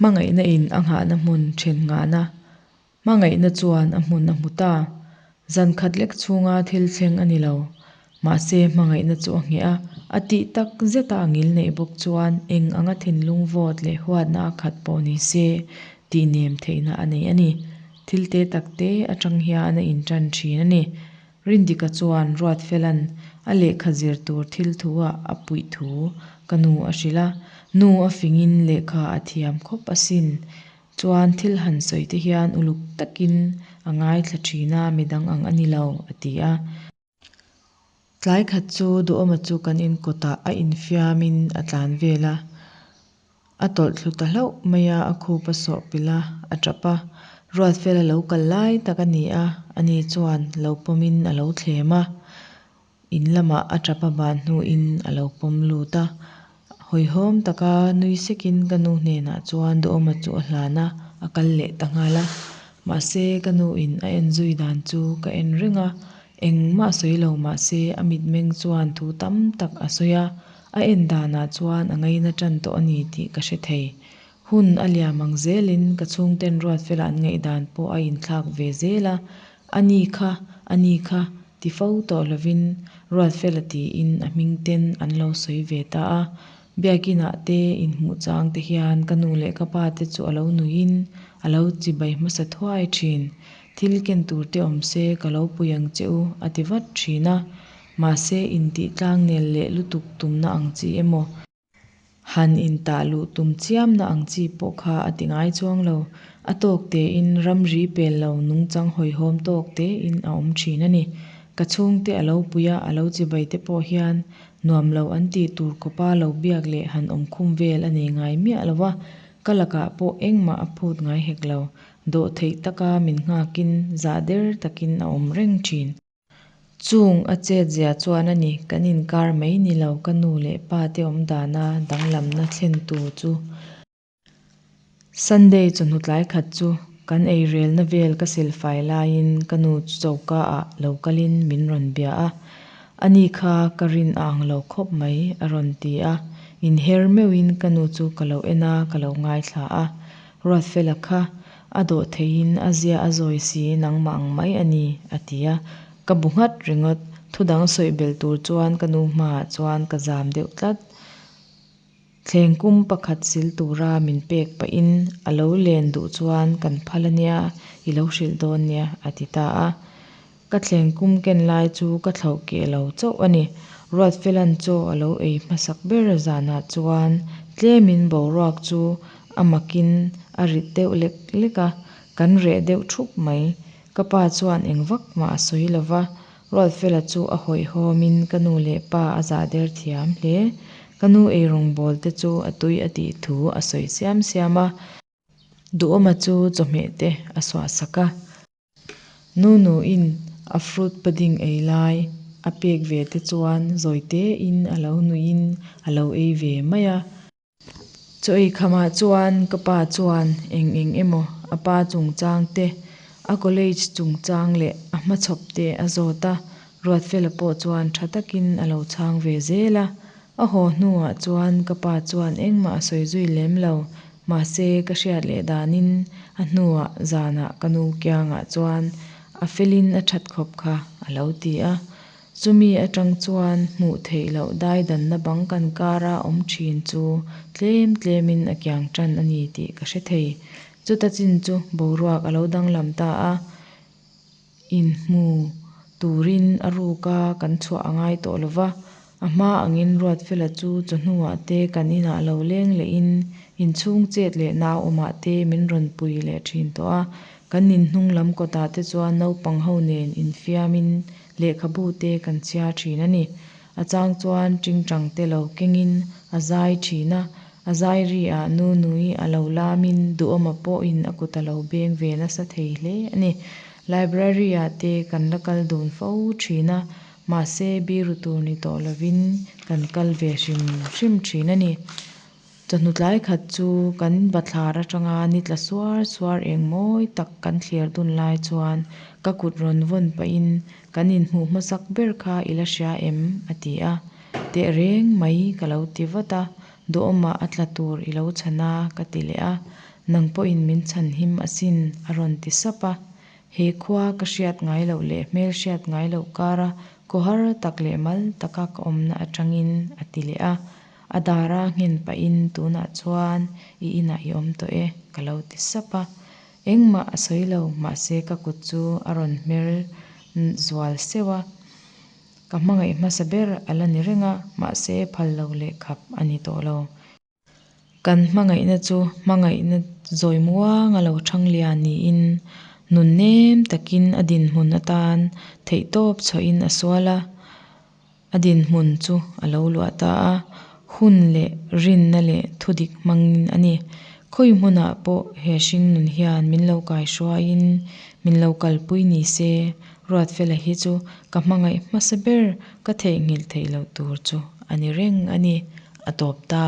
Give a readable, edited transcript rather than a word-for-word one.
Hmangaihna in a nghahna hmun then nghahna, Hmangaihna chuan a hmun a hmu ta. Zan khat lek chhunga thil thleng a ni lo. Mahse hmangaihna chu a ngheh a, a tih tak zeta a ngilneih bawk chuan eng anga thinlung vawt leh huatna a khat pawh ni se tihnem theihna a nei a ni. Thil te tak te atang hian a intan thin a ni. Rindika chuan Ruatfela'n a lehkha zir tur thil thu ah a puih thu ka nu a hrilh a, Nu a fingin lehkha a thiam khawp asin. Chuan thil han sawi te hian uluk takin a ngaithla thin a, midang ang a ni lo, a ti a. Tlai khat chu Duhawma chu kan inkawtah a infiamin a tlan vel a, a tawlh thlu ta hlauh mai a, a khup a sawh pilh a, a tap a. Ruatfela lo kal lai tak a ni a, ani chuan lo pawmin a lo thlem a, in lamah a tap a ban hnuin a lo pawm lut a. Hawihhawm taka nui sekin ka nu hnenah chuan Duhawma chu a hlan a, a kal leh ta nghal a. Mahse ka nu in a en zui dan chu ka en reng a, engmah sawi lo mahse a mitmeng chuan thu tam tak a sawi a, a en danah chuan a ngaina tan tawh a ni tih ka hre thei. Hun a liam ang zelin ka chhungten Ruatfela an ngaihdan pawh a inthlak ve zel a, ani kha, ani kha ti fo tawh lovin Ruatfela tiin a hming ten an lo sawi ve ta a. Biakinah te inhmuh chang te hian ka nu leh ka pa te chu a lo nuiin a lo chibai hmasa thuai thin. Thil ken tur te awm se ka lo pui ang che u a ti vat thin a. Mahse intih tlangnel leh lutuk tumna ang chi emaw? Han intah luh tum chiamna ang chi pawh kha a ti ngai chuang lo. A tawk tein ramri pel lo nungchang hawihhawm tawk tein a awm thin a ni. Ka chhungte a lo pui a, a lo chibai te pawh hian nuam lo an tih tur khawpa lo biak leh han awm khum vel a nei ngai miah lo a, ka lakah pawh engmah a phut ngai hek lo. Dawhtheih taka min nghakin zah der takin a awm reng thin. Chung a chet zia chuan a ni, kan inkar mai ni lo ka nu leh pa te awm dana danglamna thlen tu chu. Sunday chawhnu tlai khat chu kan eirelna vel ka silfai laiin ka nu chu choka ah lo kalin min rawn bia a, ani kha ka rin a ang lo khawp mai a rawn ti a, inher meuhin ka nu chu ka lo en a, ka lo ngaithla a, Ruatfela kha a dawh theihin a zia a zawi si nangmah ang mai a ni, a ti a. Ka bu nghat ringawt. Thudang sawi belh tur chuan ka nu hmaah chuan ka zam deuh tlat. Thleng kum pakhat sil tura min pek pahin a lo len duh chuan kan phal a nia, i lo hrilh dawn nia, a ti ta a. Ka thleng kum ken lai chu ka thlauh keh lo chauh a ni. Ruatfela'n chaw a lo ei hmasak ber zanah chuan tlemin boruak chu a makin a rit deuh lek lek a, kan reh deuh thup mai. Ka pa chuan eng vak mah a sawi lo va, Ruatfela chu a hawihhawmin ka nu leh pa a zah der thiam hle. Ka nu eirawngbawl te chu a tui a tih thu a sawi siam siam a. Duhawma chu chawhmeh te a suah sak a. Nunuin a fruit pudding ei lai a pek ve te chuan zawi tein a lo nuihin a lo ei ve mai a. Chaw ei khamah chuan ka pa chuan eng eng emaw a pa chungchang te, a college chungchang leh a hmachhawp te a zawt a, Ruatfela pawh chuan tha takin a lo chhang ve zel a. A haw hnuah chuan ka pa chuan engmah a sawi zui lem lo, mahse ka hriat leh danin a hnuah zanah ka nu kiangah chuan a felin a that khawp kha a lo ti a. Chumi atang chuan hmuh theih loh daidanna bang kan kara awm thin chu tlem tlemin a kiang tan a ni tih ka hre thei. Chuta chin chu boruak a lo danglam ta a. Inhmu turin a ruka kan chhuah a ngai tawh lo va, a hma angin Ruatfela chu chawhnuah te kan inah lo leng lehin inchhung chet leh nauawmah te min rawn pui leh thin tawh a. Kan inhnung lam kawtah te chuan naupang ho nen infiamin lehkhabu te kan chhiar thin a ni. A chang chuan tingtang te lo kengin a zai thin a, a zai ri ah Nunui a lo lamin Duhawma pawhin a kut a lo beng ve nasa thei hle a ni. Library ah te kan la kal dun fo thin a, mahse biru tur ni tawh lovin kan kal ve hrim hrim thin a ni. Chawhnu tlai khat chu kan bathlar atanga ni tla suar suar eng mawi tak kan thlir dun lai chuan ka kut rawn vawn pahin kan inhmuh hmasak ber kha i la hria em? a ti a. Tehreng mai ka lo ti vat a, duhawmah a tla tur i lo chhan a ka ti leh a. Nang pawhin min chhanhim asin a rawn ti sap a. He khua ka hriat ngai loh leh hmel hriat ngai loh kara khawhar tak leh mal taka ka awmna atangin a ti leh a. A dara nghen pahin tunah chuan i inah i awm tawh e ka lo ti sap a. Engmah a sawi lo, mahse ka kut chu a rawn hmer zual seuh a. Ka hmangaih hmasa ber a la ni reng a, mahse phal lo leh khap a ni tawh lo. Kan hmangaihna chu hmangaihna zawi muanga lo thang lian niin nun nem takin a dinhmun atan theihtawp chhuahin a sual a, a dinhmun chu a lo luah ta a. Hun leh rinna leh thudik hmangin a ni. Khawi hmunah pawh he hringnun hian min lo kaihruaiin min lo kalpui ni se, Ruatfela hi chu ka hmangaih hmasa ber ka theihnghilh theih loh tur chu a ni reng a ni. A tawp ta.